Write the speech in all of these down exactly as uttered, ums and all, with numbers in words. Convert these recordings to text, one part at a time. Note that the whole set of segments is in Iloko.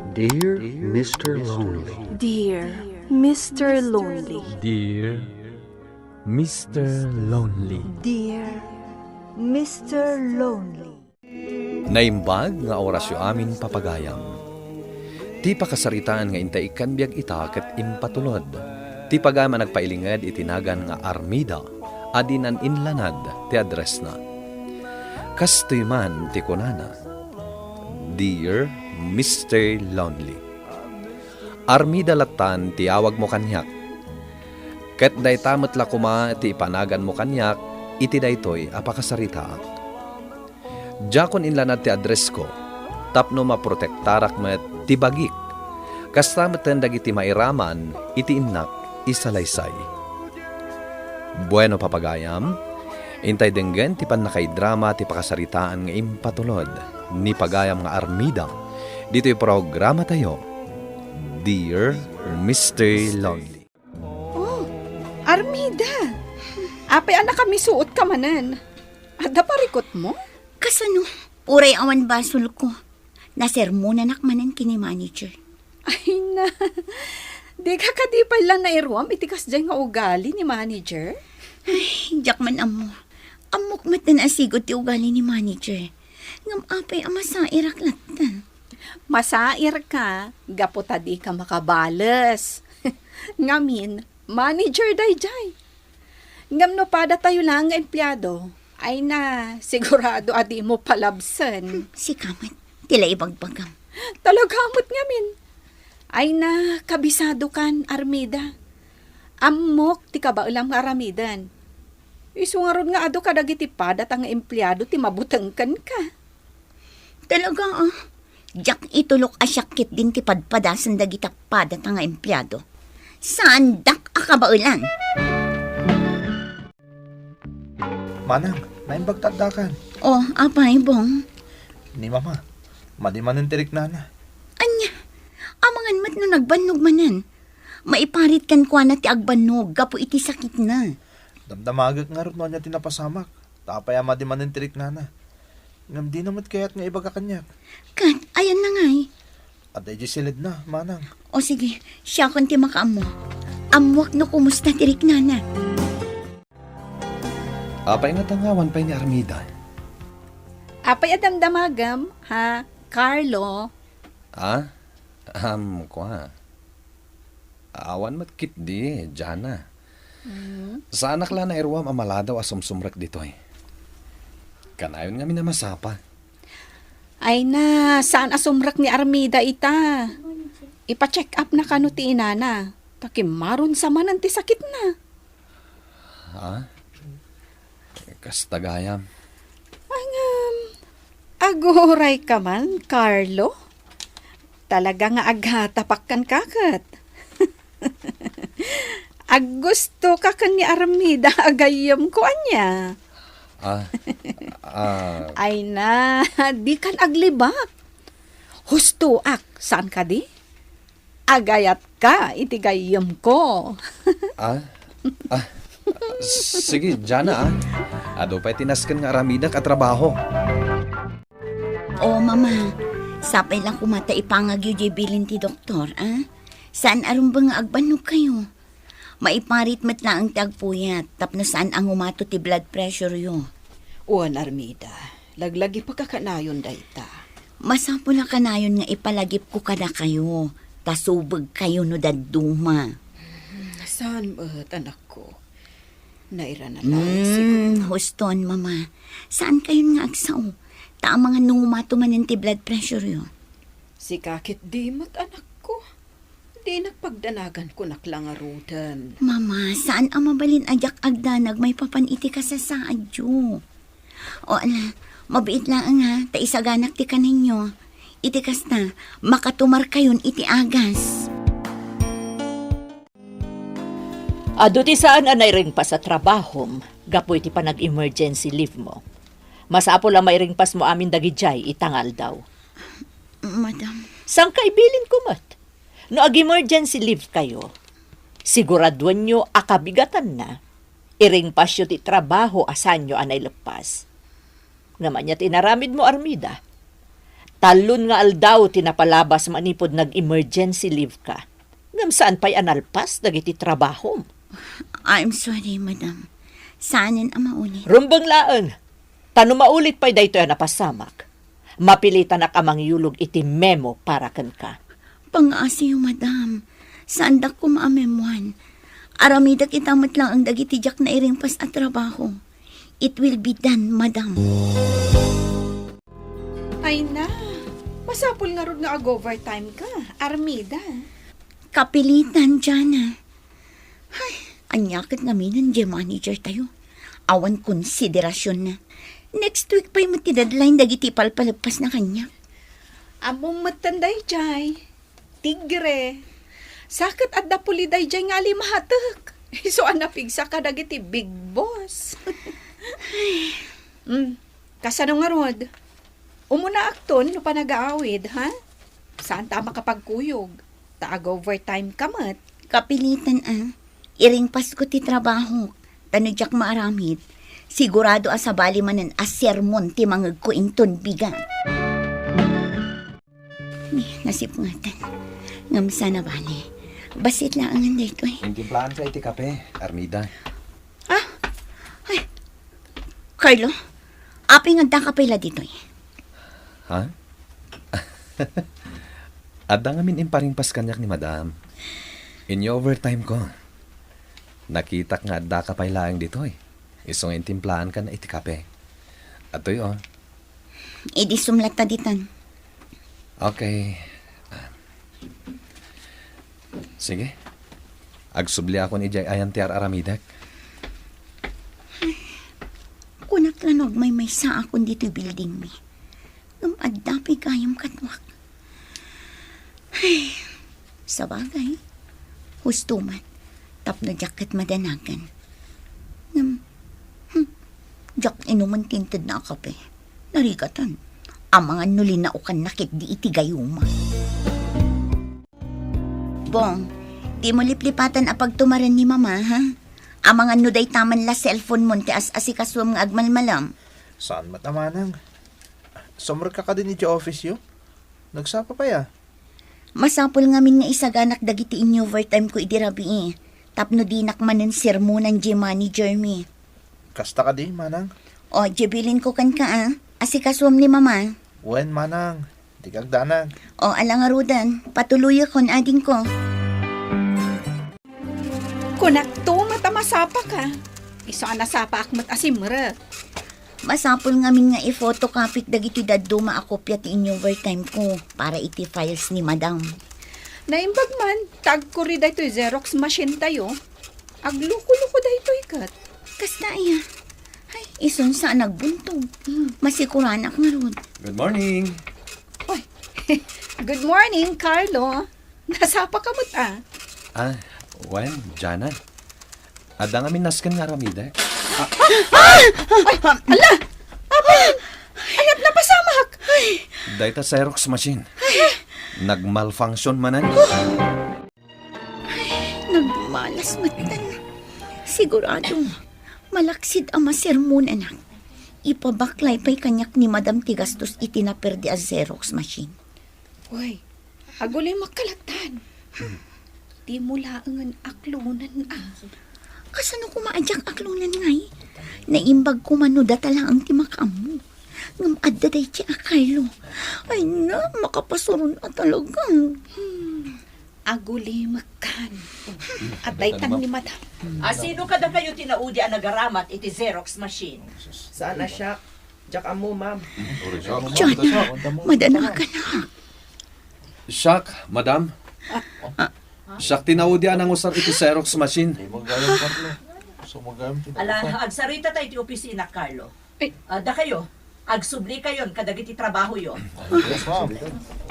Dear Mister Lonely. Dear Mister Lonely. Dear Mister Lonely. Dear Mister Lonely. Naimbag nga orasyo amin, papagayam. Ti pakasaritaan nga intay ikkan biag ita ket impatulod. Ti pagayam a nagpailinged iti nagan nga Armida a dinan inlanad ti addressna. Kastoy man ti kunana, "Dear Mister Lonely, Armida lattan ti awagmo kaniak. Ket dayta met la koma ti ipanaganmo kaniak iti daytoy a pakasaritaak. Diakon inlanad ti addressko tapno maprotektarak met ti bagik, kasta metten dagiti mairaman iti innak isalaysay." Bueno, papagayam, intay denggen ti pannakaidrama ti pakasaritaan nga impatulod ni pagayam nga Armida ditoy programatayo, Dear Mister Lonely. Oh, Armida! Apay a nakamisuotka manen? Adda parikutmo? Kasano? Uray awan basolko. Nasermonanak manen ken ni manager. Ay na, dika kadi pay la nairuam iti kasdiay nga ugali ni manager? Ay, diak man ammo. Ammok met a nasigud ti ugali ni manager. Ngem apay a masairak latta? Masairka gapu ta dika makabales. Ngamin, manager daydiay. Ngem no padatayo laeng nga empleado, ay na, sigurado a dimo palabsen. Hmm, sika met, ti la ibagbagam. Talaga met ngamin. Ay na, kabisadokan, Armida. Ammok ti kabaelam nga aramiden. Isu ngarud nga adu kadagiti padata nga empleado ti mabuteng kenka. Talaga, ah. Diak itulok a siak ketdin ti padpadasen dagita padata nga empleado. Saandak a kabaelan. Manang, naimbag ta addakan. Oh, apay, Bong? Ni Mama, madi manen ti riknana. Ania? Amangan met no nagbannog manen. Maiparit kenkuana ti agbannog gapu iti sakitna. Damdamagek ngarud no ania ti napasamak. Ta apay a madi manen ti riknana. Ngem dina met kayat nga ibaga kaniak. Ket, ayanna ngay? Adda idiay siledna, Manang. O sige, siakon ti makaammo. Ammoak no kumusta ti riknana. Apay ngata nga awan pay ni Armida? Apay a damdamagem, ha, Carlo? Ah? Am, kua. Awan met ketdi, Jana. Mm. Saanak la nairuam a maladaw a sumsumrek ditoy. Kanayon ngamin a masapa. Ay na, saan a sumrek ni Armida ita? Ipa-check up na kano ti inana. Ta kimmaron sa manen ti sakitna. Ha? Kasta gayam. Ngem, aguray ka man, Carlo? Talaga nga agatapak kenka ket. Aggustoka ken ni Armida a gayyemko, ania? Ah, ah. Ay na, dikan aglibak. Hustoak, saan kadi? Agayatka iti gayyemko. Ah? Ah, sige, Jana, ah. Adu pay ti nasken nga aramidak a trabaho. O, Mama, sapay la koma ta ipangagyo diay bilin ti doktor, ah? Saan a rumbeng nga agbannogkayo. Maiparit met laeng ti agpuyat tapno saan a ngumato ti blood pressure-yo. Wen, Armida, laglagipka kanayon dayta. Masapul a kanayon nga ipalagipko kadakayo, ta subegkayo no dadduma. Hmm, saan met, anakko? Nairana laeng siguro. Hmm, huston, Mama. Saankayon nga agsao? Ta amangan no ngumato manen ti blood pressure-yo. Sika ketdi met, anakko. Dinak pagdanagan, kunak la ngaruden. Mama, saan a mabalin a diak agdanag maipapan iti kasasaadyo. O ala, mabiit laeng ha, ta isaganak ti kanenyo. Iti kasta, makatumarkayon iti agas. Adu ti saan a nairingpas a trabahom gapu iti panag-emergency leave mo. Masapul a mairingpas mo amin dagidiay ita nga aldaw. Madam. Sangka ibilinko met. No ag-emergency leave kayo, siguraduenyo a kabigatanna, iringpasyo ti trabaho a saanyo a naileppas. Ngem ania ti inaramidmo, Armida? Tallon nga aldaw ti napalabas manipud nag-emergency leave ka. Ngem saan pay a nalpas dagiti trabahom. I'm sorry, madam. Saanen a maulit. Rumbeng laeng. Ta no maulit pay daytoy a napasamak, mapilitanak a mangyulog iti memo para kenka. Pangaasiyo, madam. Saandak koma a memoan. Aramidek ita met laeng dagiti diak nairingpas a trabaho. It will be done, madam. Ay na, masapul ngarud nga ag-overtime ka, Armida. Kapilitan, Jana. Ay, ania ket ngamin diay manager tayo? Awan konsiderasionna. Next week pay met ti deadline dagiti ipalpaleppasna kaniak. Ammom metten daydiay. Tigre. Sa ket adda puli daydiay nga alimatek. Isu a napigsa kadagiti big boss. Mm. Kasano ngarud? Umunaakton no panagaawid, ha? Saanta a makapagkuyog. Ta ag-overtime ka met. Kapilitan a. Iringpasko ti trabahok. Ta no diak maaramid, sigurado a sabali manen a sermon ti mangegko inton bigat. Ni, nasipngetan. Ngem saan a bale. Bassit laengen daytoy. Intimplaanka iti kape, Armida. Ah? Ay. Carlo, apay nga addaka pay la ditoy? Ha? Adda ngamin imparingpas kaniak ni Madam. Inyo overtime ko. Nakitak nga addaka pay laeng ditoy. Isu nga intimplaankan iti kape. Atoy, oh. Idi sumlatta ditan. Okay. Sige. Agsubliakon idiay ayan ti ar-aramidek. Kunak la no agmaymaysaakon ditoy building mi. Ngem adda pay gayam kaduak. Ay, sabagay, husto met, tapno diak ket madanagan. Ngem, hmm, diak inumen ti intedna a kape. Narigatan, amangan no linaokanna ketdi iti gayuma. Bong, dimo liplipatan a pagtumaren ni Mama, ha? Amangan no dayta man la cellphone mon ti as-asikasuem nga agmalmalam. Saan met a manang? Sumrekka kadin idiay office-yo? Nagsapa pay a? Masapul ngamin nga isaganak dagiti in-overtime ko idi rabii, tapno dinak manen sermonan diay manager mi. Kasta kadi, manang? O, diay bilinko kenka a. Asikasuem ni Mama. Wen, manang. Dika agdanag. O, ala ngaruden. Patuloyakon, adingko. Kunakto met a masapaka. Isu a nasapaak met a simrek. Masapul ngamin nga i-photocopyk dagiti dadduma a kopia ti in-overtime ko para iti files ni Madam. Naimbag man, ta agkurri daytoy Xerox machine tayo. Agluko-luko daytoy ket. Kasta aya. Ay, isun sa nagbuntog. Mm. Masikuranak ngarud. Good morning. Oy, good morning, Carlo. Nasapaka met a? Ah, wen, Jana. Adda ngamin nasken nga aramidek. Ay, ala! Apay! Ania ti napasamak? Dayta Xerox machine. Nagmalfunction manen. Ay, nagmalas metten. Sigurado, malaksid a masermonanak. Ipabaklay pay kaniak ni Madam ti gastos iti naperdi a Xerox machine. Uy, agulimek ka lattan. Dimo laengen aklonen a. Kasano koma a diak aklonen ngay? Naimbag koma no data laeng ti makaammo. Ngem adda daydi a Carlo. Ay na, makapasuron a talaga. Hmm. Agulimekkan. Adda itan ni Madam. A, sino kadakayo ti naudi a nagaramat iti Xerox machine? Saan a siak? Diak ammo, ma'am. John, madanagan a. Siak, madam. Siak ti naudi a nangusar iti Xerox machine. Ala, agsarita tayo iti opisina, Carlo. Ay. Ah, dakayo, agsubli kayon kadagiti trabahoyo. Yes, ma'am.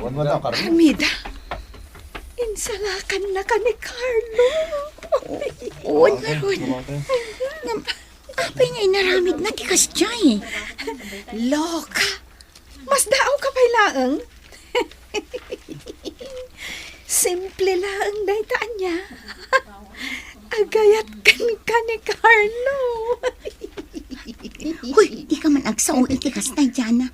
Wan, wan, Carlo. Armida, insalakannaka ni Carlo. Wan, wan. Ngem, apay nga inaramidna ti kasdiay? Loka, masdaawka pay laeng. Simple laeng dayta ania. Agayat kenka ni Carlo. Hoy, di ka man agsao iti kasta, Jana.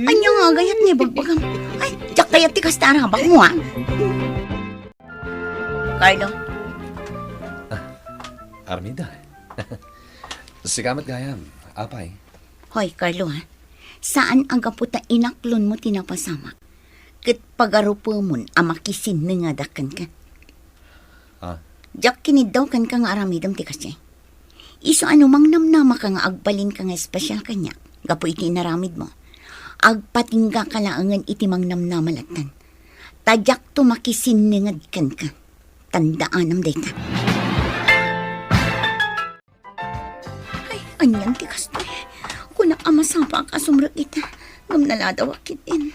Ania nga agayat nga ibagbagam? Ay, diak kayat ti kasta arabakmo, a? Carlo. Ah, Armida. Sika met gayam, apay. Hoy, Carlo, ha? Saan a gapu ta inaklonmo ti napasamak ket pagarupemon a makisinnengedak kenka. Ah. Diak kiniddaw kenka nga aramidem ti kasdiay. Isu a no mangnamnamaka nga agbalinka nga espesial kaniak gapu iti inaramidmo, agpatinggaka laengen iti mangnamnama lattan. Ta diakto makisinnenged kenka. Tandaanam dayta. Ay, anian ti kastoy? Kunak a masapaak a sumrek ita. Ngem naladawak ketdin.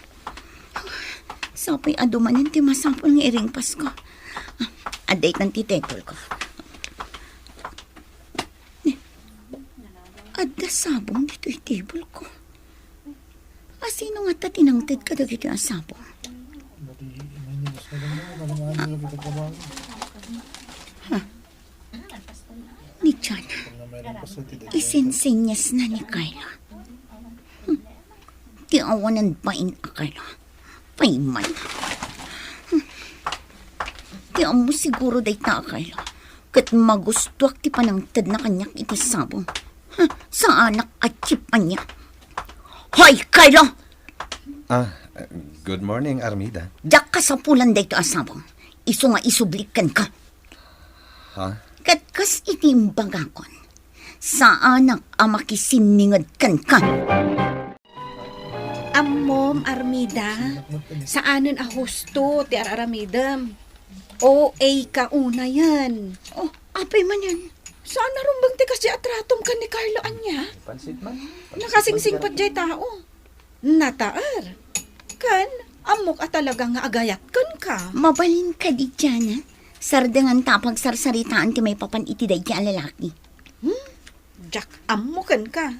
Sapay a dumanen ti masapul nga iringpasko. Adda itan ti table ko. Adda sabong ditoy table ko. A, sino ngata ti nangted kadagitoy a sabong? Ha? Ni Jana. Isinsinyasna ni Carlo. Hmm. Ti awanan bain a Carlo. Payman. Hmm. Ti ammo siguro dayta a Carlo. Ket magustuak ti panangtedna kaniak iti sabong. Hmm. Saanak a tsip ania. Hoy, Carlo! Ah, good morning, Armida. Diak kasapulan daytoy a sabong. Isu nga isublik kenka. Ha? Ket kas iti imbagakon, saanak a makisinninged kenka. Ammom, Armida, saanen a husto ti ar-aramidem. O A ka unayen. Oh, apay manen? Saan a rumbeng ti kasdi a tratom ken ni Carlo ania? Pansit man. Nakasingsingpet jay tao. Nataer. Ken, ammok a talaga nga agayat kenka. Mabalin kadi, Jana? Sardenganta a pagsarsaritaan ti maipapan iti daydi a lalaki. Hmm? Diak ammo kenka.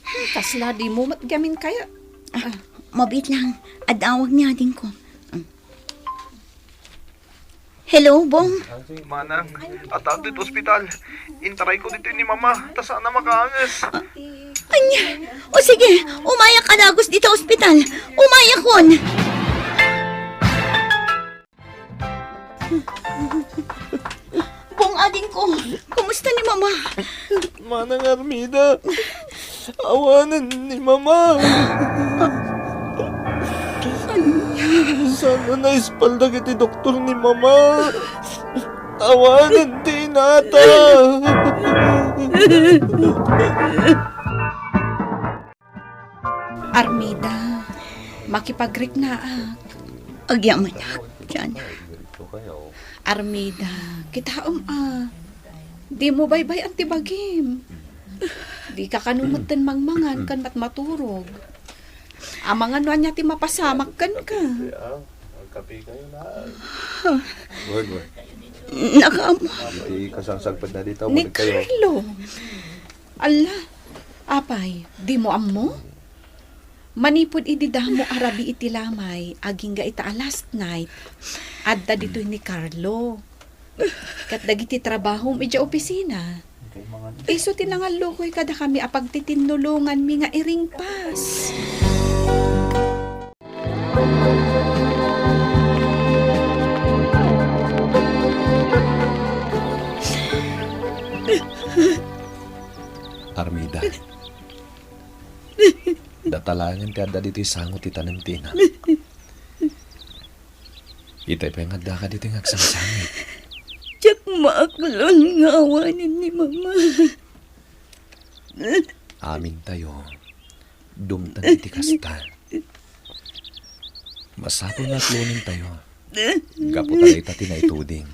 Hmm, kasla dimo met gamin kaya. Ah, ah. Mabiit lang. Adawag ni adingko. Hmm. Hello, Bong. Mana, adda ditoy ospital. Intarayko ditoy ni Mama, ta saan a makaanges. Ania? O sige, umayak a dagus ditoy ospital. Umayakon. Bong, adingko, kumusta ni Mama? Manang Armida, awanen ni Mama. Saan a naispal dagiti doktor ni Mama. Awanen ti inata. Armida, makipagriknaak. Agyamanak, Jana. Armida, kitaem a, dimo baybay-an ti bagim. Dika kano metten mangmangan ken met maturog. Amangan no ania ti mapasamak kenka. Kape kayo na. Wen, wen. Nakaammo. Iti kasangsagpetna dita, ni Carlo. Alla, apay, dimo ammo? Manipud idi damo a rabii ti lamay, agingga ita a last night, adda ditoy ni Carlo. Ket dagiti trabahom idiay opisina, isu ti nangallukoy kadakami a pagtitinnulonganmi nga iringpas. Armida, data laengen ti adda ditoy sango ti tanem ti inam. Itay pay nga addaka ditoy nga agsangsangit. Diak maaklon nga awanen ni Mama. Amintayo, dumteng iti kasta. Masapul nga aklonentayo. Gapu ta dayta ti naituding.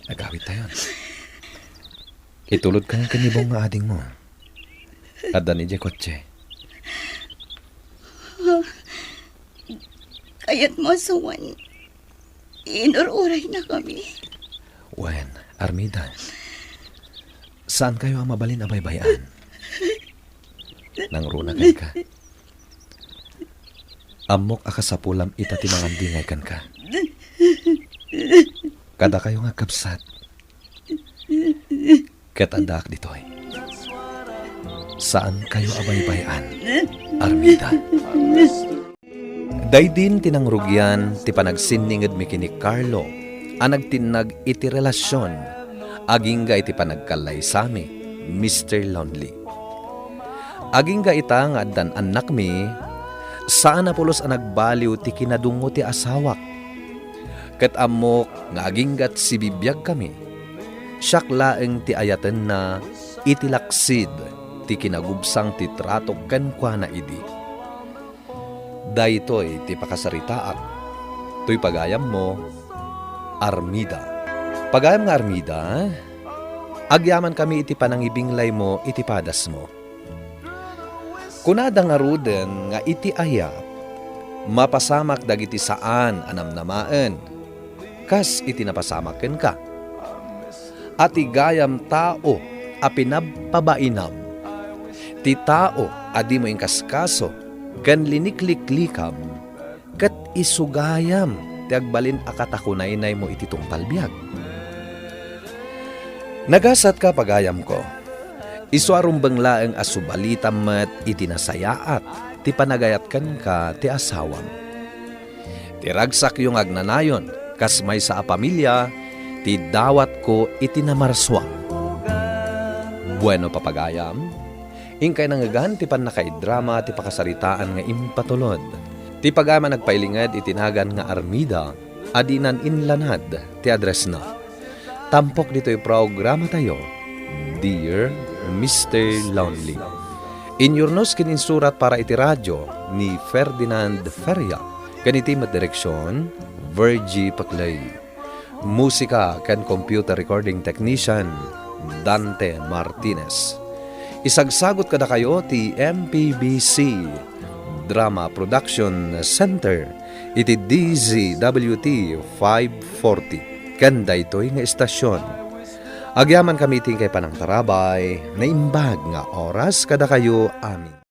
Agawidtayon. Itulodka nga ken ni Bong nga adingmo. Adda ni diay kotse. Kayatmo a sawen, inur-uraynakami. Wen, Armida, saankayo a mabalin a baybay-an. Nangruna kenka. Ammok a kasapulam ita ti mangandingay kenka. Kadakayo nga agkabsat. Ket addaak ditoy. Saan kayo a baybay-an, Armida. Daydin ti nangrugian ti panagsinningedmi ken ni Carlo a nagtinnag iti relasion agingga iti panagkallaysami, Mister Lonely. Agingga ita nga addan annakmi, saan a pulos a nagbaliw ti kinadungngo ti asawak. Ket ammok nga agingga't sibibiagkami, siak laeng ti ayatenna iti laksid ti kinagubsang ti tratok kenkuana idi. Daytoy ti pakasaritaak. Toy pagayammo, Armida. Pagayam nga Armida, agyamankami iti panangibinglaymo iti padasmo. Kunada ngaruden nga iti ayat, mapasamak dagiti saan a namnamaen, kas iti napasamak kenka. A ti gayam tao a pinabpabainam, ti tao a dimo inkaskaso ken linikliklikam, ket isu gayam ti agbalin a katakunaynaymo iti tungpal biag. Nagasatka, pagayamko. Isu a rumbeng laeng a subalitam met iti nasayaat ti panagayat kenka ti asawam. Ti ragsakyo nga agnanayon kas maysa a pamilia ti dawatko iti namarsuam. Bueno, papagayam, inkay nangngegan ti pannakaidrama ti pakasaritaan nga impatulod. Ti pagayam a nagpailinged iti nagan nga Armida a dinan inlanad ti addressna. Tampok ditoy programatayo, Dear Mister Lonely. Inyurnos ken insurat para iti radio ni Ferdinand Feria, ken iti met direksion, Virgie Paclay. Musika ken computer recording technician, Dante Martinez. Isagsagot kadakayo ti M P B C Drama Production Center iti D Z W T five forty ken daytoy nga estasion. Agyamankami iti inkay panangtarabay, naimbag nga oras kadakayo amin.